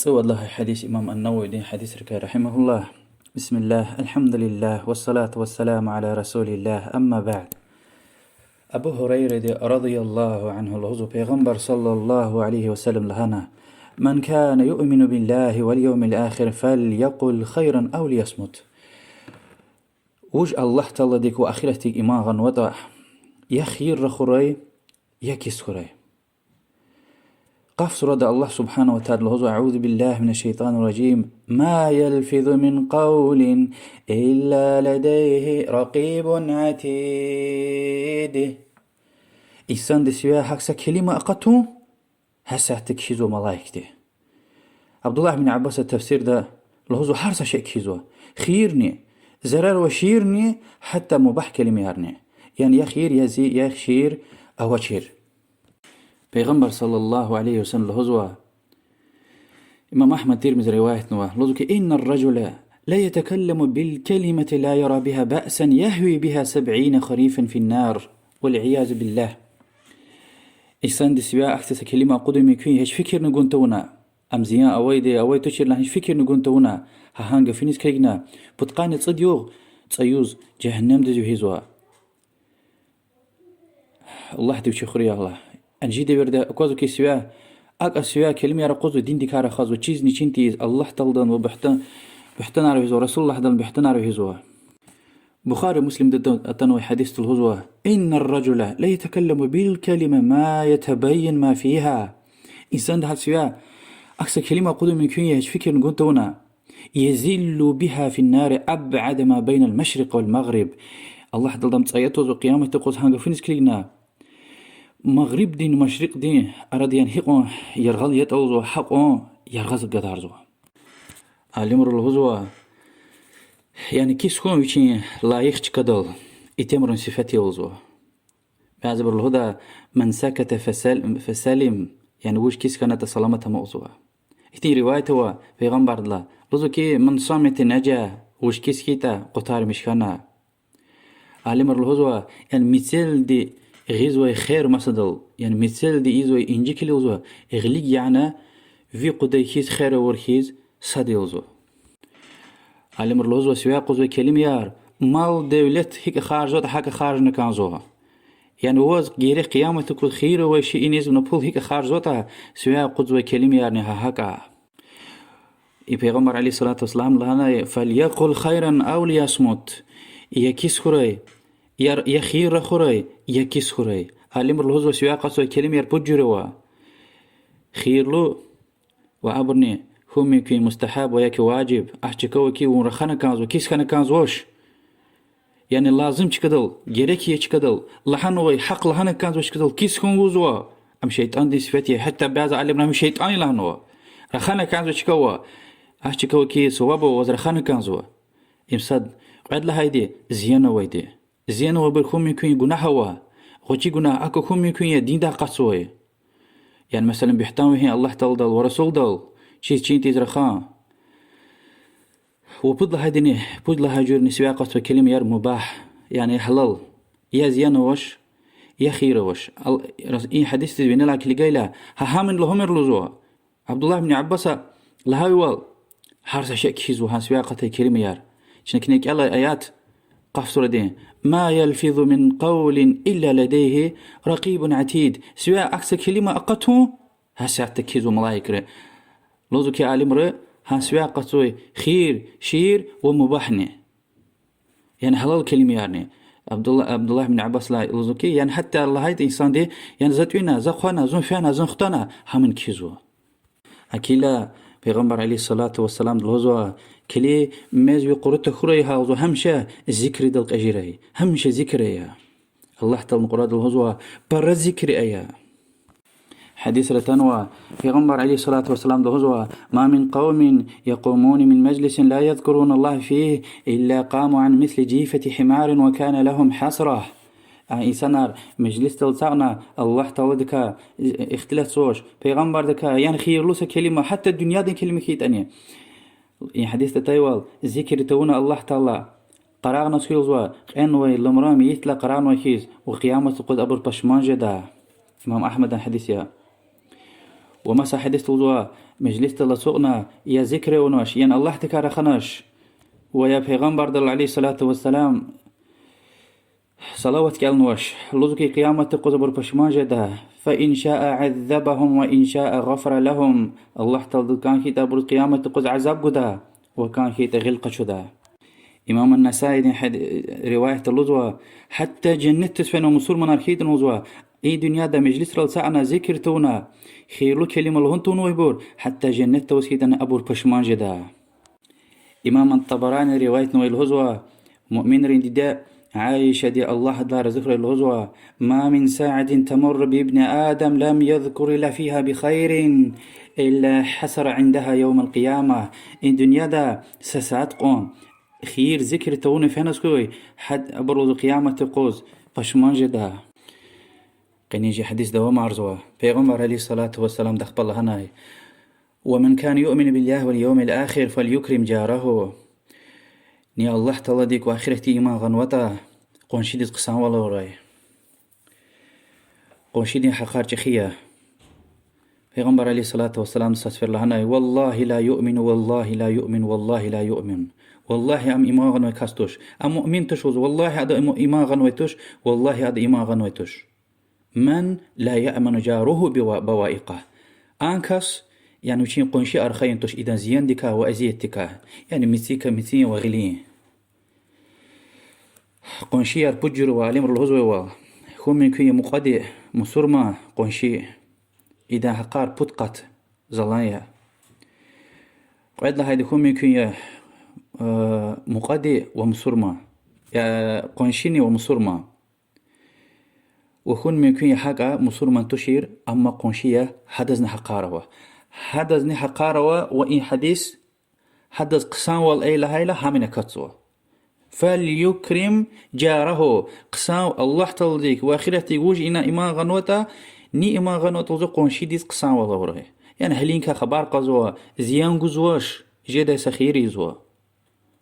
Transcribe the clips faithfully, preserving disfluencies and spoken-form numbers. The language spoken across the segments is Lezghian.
Цӏувад лагьай гьадис имам ан-Нававидин гьадисрикай, رحمه الله. بسم الله، الحمد لله، والصلاة والسلام على رسول الله، أما بعد. Абу Гьурайради, رضي الله عنه, лугьузва, Пайгъамбар, صلى الله عليه وسلم, лагьана: من كان يؤمن بالله واليوم الآخر فليقل خيرا أو ليصمت. Вуж Аллагь Тааладик ва ахиратдик иман гъанватӏа, я хийир рахурай, я кис хьурай. Къаф сурада Аллагь سبحانه وتعالى лугьузва: أعوذ بالله من الشيطان الرجيم، ما يلفظ من قول إلا لديه رقيب عتيد. Инсанди сивяй гьакӏ са келима акъатун, гьасятда кхьизва малаикди. Абдуллагь бин Аббаса тафсирда лугьузва: гьар са шей кхьизва. Хийирни, зарар авай шейэрни, гьатта мубагь келимаярни. Яни я хийир, я зи, я шейэр авачир. Пайгъамбар صلى الله عليه وسلم лугьузва, имам Агьмад, Тирмизи риваятнава, лугьузва хьи: إن الرجل ليتكلم بالكلمة لا يرى بها بأسا يهوي بها سبعين خريفا في النار، والعياذ بالله. Инсанди сивяй ахьтин са келима акъудун мумкин я, гьич фикирни гун тавуна. Ам зиян авайди, авай тушир лагьана, гьич фикирни гун тавуна, гьа гьа гафуниз килигна, пудкъанни цӏуд югъ цӏаюз жегьеннемдиз вегьизва. Аллагьди вичи хуьрай, я Аллагь. Ана чи девирда аквазва хьи сивяй, акӏ сивяй келимаяр акъудзава, диндикай рахазва, чизни чин тийиз, Аллагь Тааладин ва буьгьтан, буьгьтанар вегьизва, Расулуллагьдин буьгьтанар вегьизва. Бухари, Муслимда атанвай гьадисда лугьузва: إن الرجل ليتكلم بالكلمة ما يتبين ما فيها. Инсанди гьа сивяй ахьтин са келима акъудун мумкин я, гьич фикирни гун тавуна. يزل بها في النار أبعد ما بين المشرق والمغرب. Аллагь Таалади ам цӏай атазва къияматдин юкъуз гьа гафуниз килигна, магърибдин, машрикьдин арада яни гьикьван яргъал ятӏа лугьузва, гьакьван яргъаз гадарзава. Алимри лугьузва, яни кис хьун вичин лайих чкадал, итимрин сифет я лугьузва. Бязибуру лугьуда: من سكت فسل-، فسلم, яни вуж кис хьанатӏа саламат ама лугьузва. Ихьтин риваят ава Пайгъамбардилай, лугьузва хьи: من صمت نجا, вуж кис хьайитӏа къутармиш хьана. Алимри лугьузва, яни мецелди гъизвай хер масадал, яни мецелди ийизвай инжикил лугьузва, гъилик яна ви къудай хьиз, хер авур хьиз сад я лугьузва. Алимри лугьузва, сивяй акъудзавай келимаяр, мал-девлет гьикӏ харжзаватӏа, гьакӏ харжна кӏанзава. Яни ваз герек къияматдин юкъуз хийир авай шей иниз вуна пул гьикӏ харжзаватӏа, сивяй акъудзавай келимаярни гьа гьакӏа. И Пайгъамбар عليه الصلاة والسلام лагьанай: فليقل خيرا أو ليصمت. Я кис хьурай, я, я хийир рахурай, я кис хьурай. Алимри лугьузва, сивяй акъатзавай келимаяр пуд жуьре ава. Хийирлу ва абурни хьун мумкин мустагьаб ва яки важиб, ахьтин чка ава хьи вун рахана кӏанзава, кис хьана кӏанзавач. Яни лазим чкадал, герек я чкадал, лагьанвай гьахъ лагьана кӏанзавай чкадал кис хьун лугьузва. Ам шейтӏандин сифет я, гьатта бязи алимри ам шейтӏан я лагьанва. Рахана кӏанзавай чка ава, ахьтин чка ава хьи суваб ава, ваз рахана кӏанзава. Им сад. Кьвед лагьайди— зиян авайди. Зиян авайбур хьун мумкин я гунагь ава. Гъвечӏи гунагь, акӏ хьун мумкин я диндай акъатзавай. Яни, месела, буьгьтан вегьин Аллагь Тааладал ва Расулдал, чиз чин тийиз рахун. Ва пуд лагьайдини, пуд лагьай жуьрени сивяй акъатзавай келимаяр мубагь, яни гьалал. Я зиян авач, я хийир авач. Ал-, рас-, и гьадисдиз винелай килигайла, гьа гьамни лугьумир лугьузва. Абдуллагь ибн Аббаса лагьайвал, гьар са шей кхьизва гьа сивяй акъатай келимаяр. Чна куьне кӏелай аят, Къаф сурадин: ما يلفظ من قول إلا لديه رقيب عتيد. Сивяй ахьтин са келима акъатун, гьасятда кхьизва малаикри. Лугьузва хьи алимри, гьа сивяй акъатзавай хийир, шийир ва мубагьни, яни гьалал келимаярни. Абдулла-, Абдуллагь ибн Аббасалай лугьузва хьи, яни гьатта лагьайтӏа инсанди, яни за тӏуьна, за хъвана, зун фена, зун хтана, гьамни кхьизва. Акила Пайгъамбар عليه الصلاة والسلام лугьузва: килиг, мез ви къуру тахьурай гьа, лугьузва, гьамиша зикрдал кьежирай, гьамиша зикр ая. Аллагь Тааладин Къуръанда лугьузва: пара зикр ая. Гьадисра атанва, Пайгъамбар عليه الصلاة والسلام лугьузва: ما من قوم يقومون من مجلس لا يذكرون الله فيه إلا قاموا عن مثل جيفة حمار وكان لهم حسرة. А инсанар межлисдал ацукьна, Аллагь Тааладикай ихтилатзавач, Пайгъамбардикай, яни хийирлу са келима, гьатта дуьньядин келима хьайитӏани. И гьадисда атайвал, зикр тавуна Аллагь Таала, къарагъна хьуй, лугьузва, кьенвай ламра мейитдилай къарагънавай хьиз, ва къияматдин юкъуз абур пашман жеда. Имам Агьмадан гьадис я. Ва маса гьадисда лугьузва, межлисдал ацукьна, я зикр авунач, яни Аллагьдикай раханач, ва я Пайгъамбардал, عليه الصلاة والسلام, салават кӀелнавач, лугьузва хьи, къияматдин юкъуз абур пашман жеда. فإن شاء عذبهم وإن شاء غفر لهم. Аллагь Таалади кӀан хьайитӀа абуруз къияматдин юкъуз азаб гуда, ва кӀан хьайитӀа гъил къачуда. Имам ан-Насаидин гьад-, риваятда лугьузва, гьатта женнетдиз фена мусурманар хьайитӀани лугьузва, и дуьньяда межлисрал ацукьна, зикр тавуна, хийирлу келима лугьун тавунвайбур, гьатта женнетда аваз хьайитӀани абур пашман жеда. Имам ат-Табарани риваятнавай лугьузва, муъминрин диде Аишади, Аллагь адалай рази хьурай, лугьузва: ما من ساعة تمر بابن آدم لم يذكر الله فيها بخير إلا حصر عندها يوم القيامة. И дуьньяда са сят кьван хийир зикр тавуна феназ хьуй, гьа абур лугьузва къияматдин юкъуз пашман жеда. Къенин чи гьадис давамарзава. Пайгъамбар, عليه الصلاة والسلام, ахпа лагьанай: ومن كان يؤمن بالله واليوم الآخر فليكرم جاره. Ни Аллагь Тааладик ва ахиратдик иман гъанватӀа, къуншидиз хъсанвал авурай. Къуншидин гьахъар чӀехи я. Пайгъамбар, عليه الصلاة والسلام, са сефер лагьанай: والله لا يؤمن، والله لا يؤمن، والله لا يؤمن. Валлагьи, ам иман гъанвай кас туш. Ам муъмин туш лугьуз, валлагьи, ада им-, иман гъанвай туш, валлагьи, ада иман гъанвай туш. من لا يأمن جاره بوا-، بوائقه. А кас, яни вичин къунши архайин туш идан зияндикай ва азиятдикай, яни мецикай, мецин ва гъилин. Къуншияр пуд жуьре ава, алимри лугьузвайвал. Хьун мумкин я мукьвади мусурман къунши, идан гьахъар пуд къат залан я. Кьвед лагьайди хьун мумкин я, э, мукьвади ва мусурман, я къуншини ва мусурман. Ва хьун мумкин я гьакӀа мусурман тушир, амма къунши я, гьадазни гьахъар ава. Гьадазни гьахъар ава ва и гьадис гьадаз хъсанвал ая лагьайла гьамни акатзава. فليكرم جاره. Хъсан-, Аллагь Тааладик ва ахиратдик вуж ина иман гъанватӀа, ни иман гъанватӀа лугьузва къуншидиз хъсанвал авурай. Яни гьелинкай хабар кьазва, зиян гузвач, жедай са хийир ийизва.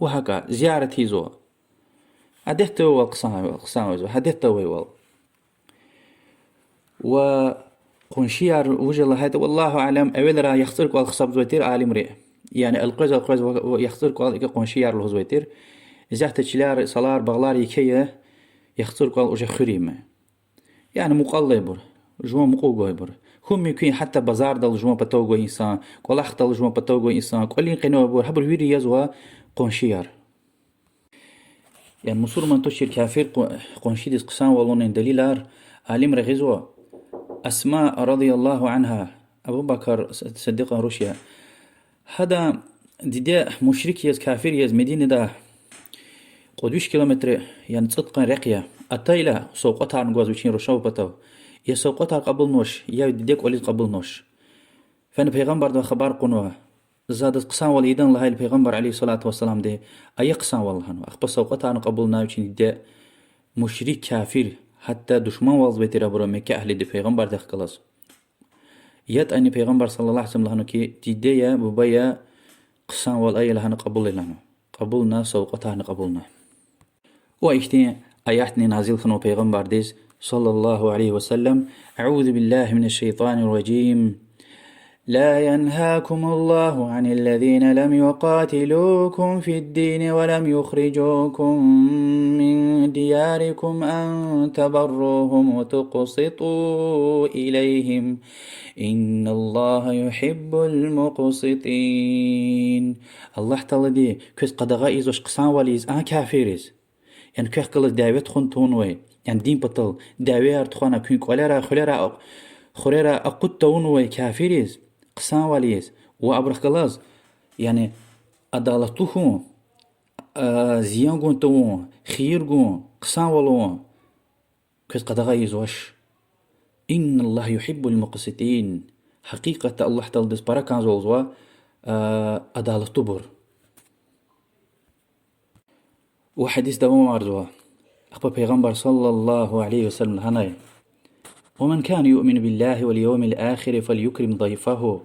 Ва гьакӀа зиярат ийизва. Адетда авайвал хъсан-, хъсанвал ийизва, адетда авайвал. Ва къуншияр вуж я лагьайтӀа, والله أعلم, эвелра яхцӀур кӀвал гьисабзавай тир алимри. Яни элкъвез-элкъвез ва, ва яхцӀур кӀвал икӀ къуншияр лугьузвай тир. Исятда чилер, салар, багълар еке я, яхцӀур кӀвал уже хуьр я им. Яни мукьвал алайбур, жуван мукьув гвайбур. Хьун мумкин я гьатта базардал жуван патав гвай инсан, кӀвалахдал жуван патав гвай инсан, кӀвалин къене авайбур, гьабур вири язва къуншияр. Яни мусурман тушир кафир къу-, къуншидиз хъсанвал авунин делилар алимри гъизва. Асма رضي الله عنها, Абу Бакр С-, Сиддикьан руш я. Гьадан диде мушрик яз, кафир яз Мединада кьуд виш километр, яни цӀуд къан рехъ я. Атайла савкьватарни гваз вичин рушав патав. Я савкьватар кьабулнавач, я диде кӀвализ кьабулнавач. Фена Пайгъамбардивай хабар кьунва. За адаз хъсанвал ийидан лагьайла Пайгъамбар, عليه الصلاة والسلامди, ая хъсанвал лагьанва. Ахпа савкьватарни кьабулна вичин диде, мушрик, кафир, гьатта душманвалзавай тир абуру Мекке агьлиди Пайгъамбардихъ галаз. ЯтӀани Пайгъамбар صلى الله عليه وسلم лагьанва хьи, диде я, буба я, хъсанвал ая лагьана кьабул ая лагьанва. Кьабулна, савкьватарни кьабулна. Ва ихьтин аятни назил хьанва Пайгъамбардиз, صلى الله عليه وسلم: أعوذ بالله من الشيطان الرجيم. لا ينهاكم الله عن الذين لم يقاتلوكم في الدين ولم يخرجوكم من دياركم أن تبروهم وتقسطوا إليهم، إن الله يحب المقسطين. Аллагь Таалади квез къадагъа ийизвач хъсанвал ийиз а кафирриз. Яни квехъ галаз дяве тухун тавунвай, яни дин патал дявеяр тухвана, куьн кӀвалера, хуьлера, хурера акъуд тавунвай кафирриз хъсанвал ийиз ва абурухъ галаз, яни адалатлу хьун, а, зиян гун тавун, хийир гун, хъсанвал авун квез къадагъа ийизвач. إن الله يحب المقسطين. Гьакъикъатда Аллагь Тааладиз пара кӀанзава лугьузва, а, адалатлубур. Ва гьадис давамарзава. Ахпа Пайгъамбар صلى الله عليه وسلم лагьанай: ومن كان يؤمن بالله واليوم الآخر فليكرم ضيفه.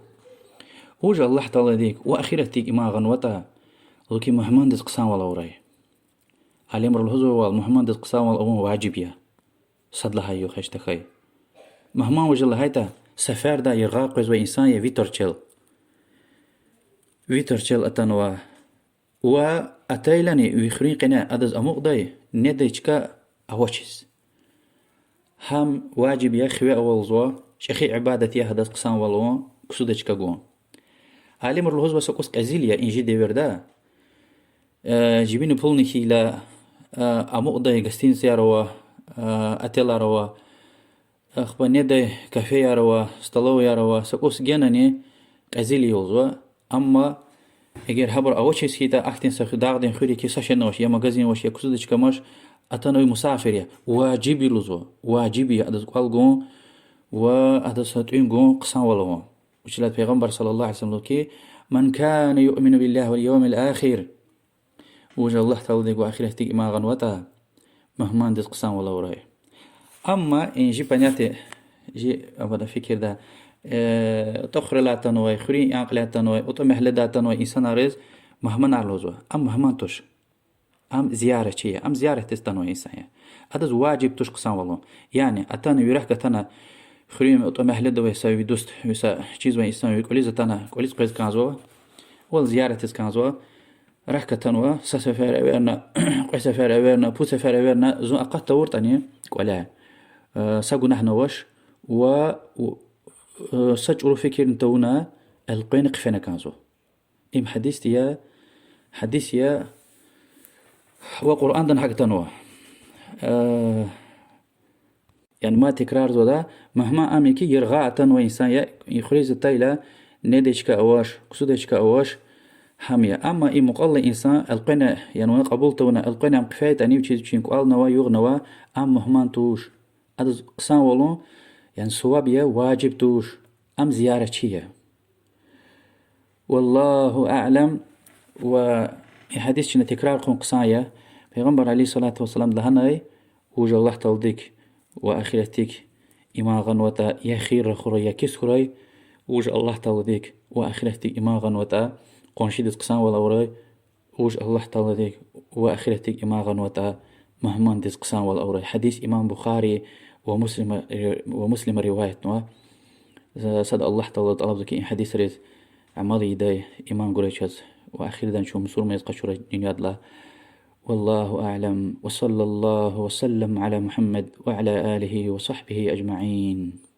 Вуж Аллагь Тааладик ва ахиратдик иман гъанватӀа, лугьузва хьи, мугьмандиз хъсанвал авурай. Алимри лугьузвайвал, мугьмандиз хъсанвал авун важиб я. Сад лагьай югъ гьич тахьай. Мугьман вуж я лагьайтӀа, сафардай яргъа къвезвай инсан я витрчел. Витрчел атанва. Ва атайлани ви хуьруьн къене адаз амукьдай недай чка авачиз. Гьам важиб я хиве авалзава, чӀехи ибадат я гьадаз хъсанвал авун, ксудай чка гун. Алимри лугьузва са кӀус кьезил я и жи девирда, э, жибинни пулни хьайила, э, амукьдай гостиницаяр ава, э, отелар ава, ахпа недай кафеяр ава, столоваяр ава, са кӀус генани кьезил я лугьузва. Амма эгер гьабур авачиз хьайитӀа, ахьтин са хуьр, дагъдин хуьр я хьи, са шейни авач, я магазин авач, я ксудай чка амач, атанвай мусафир я, важиб я лугьузва, важиб я адаз кӀвал гун ва адаз са тӀуьн гун, хъсанвал авун. Вучиз лагьайтӀа Пайгъамбар صلى الله عليه وسلم лугьузва хьи: من كان يؤمن بالله واليوم الآخر, вуж Аллагь Тааладихъ ва ахиратдихъ иман гъанватӀа, мугьмандиз хъсанвал авурай. Амма и жи понятие, жи абада фикирда, э, тӀвахрилай атанвай, хуьруьн кьилелай атанвай, атӀа мягьледай атанвай инсанриз мугьманар лугьузва. Ам мугьман туш. Ам зияратчи я, ам зияратдиз атанвай инсан я. Адаз важиб туш хъсанвал авун. Яни атана, ви рехъ гатана, хуьруьн, атӀа мягьледа авай са ви дуст, ви са чизвай инсан ви кӀвализ атана, кӀвализ къвез кӀанзава, вал зияратдиз кӀанзава, рехъ гатанва, са сефер эверна, кьве сефер эверна, пуд сефер эверна, зун акъат тавуртӀани кӀваляй, э, са гунагьни авач, ва, э, са чӀуру фикирни тавуна, элкъвена хъфена кӀанзава. Им гьадис я, гьадис я, ва Къуръандани гьакӀ атанва. Э, яни мад тикрарзавайда, мугьман ам я хьи, яргъа атанвай инсан я, и хуьруьз атайла, недай чка авач, ксудай чка авач, гьам я. Амма и мукьвал алай инсан элкъвена, яни вуна кьабул тавуна, элкъвена ам хъфейтӀани, вичиз вичин кӀвални ава, югъни ава, ам мугьман туш. Адаз хъсанвал авун, яни суваб я, важиб туш. Ам зияратчи я. والله أعلم. Ва и гьадис чна тикрар хъувун хъсан я. Пайгъамбар عليه الصلاة والسلام лагьанай: вуж Аллагь Тааладихъ ва ахиратдихъ иман гъанватӀа, я хийир рахурай, я кис хьурай, вуж Аллагь Тааладихъ ва ахиратдихъ иман гъанватӀа, къуншидиз хъсанвал авурай, вуж Аллагь Тааладихъ ва ахиратдихъ иман гъанватӀа, мугьмандиз хъсанвал авурай. Гьадис имам Бухари ва Муслима, ва Муслима риваятнава. Сад Аллагь Тааладивай тӀалабзава хьи, и гьадисриз амал ийидай иман гурай чаз ва ахирдани чун мусурман яз къачурай дуьньядилай. والله أعلم، وصلى الله وسلم على محمد وعلى آله وصحبه أجمعين.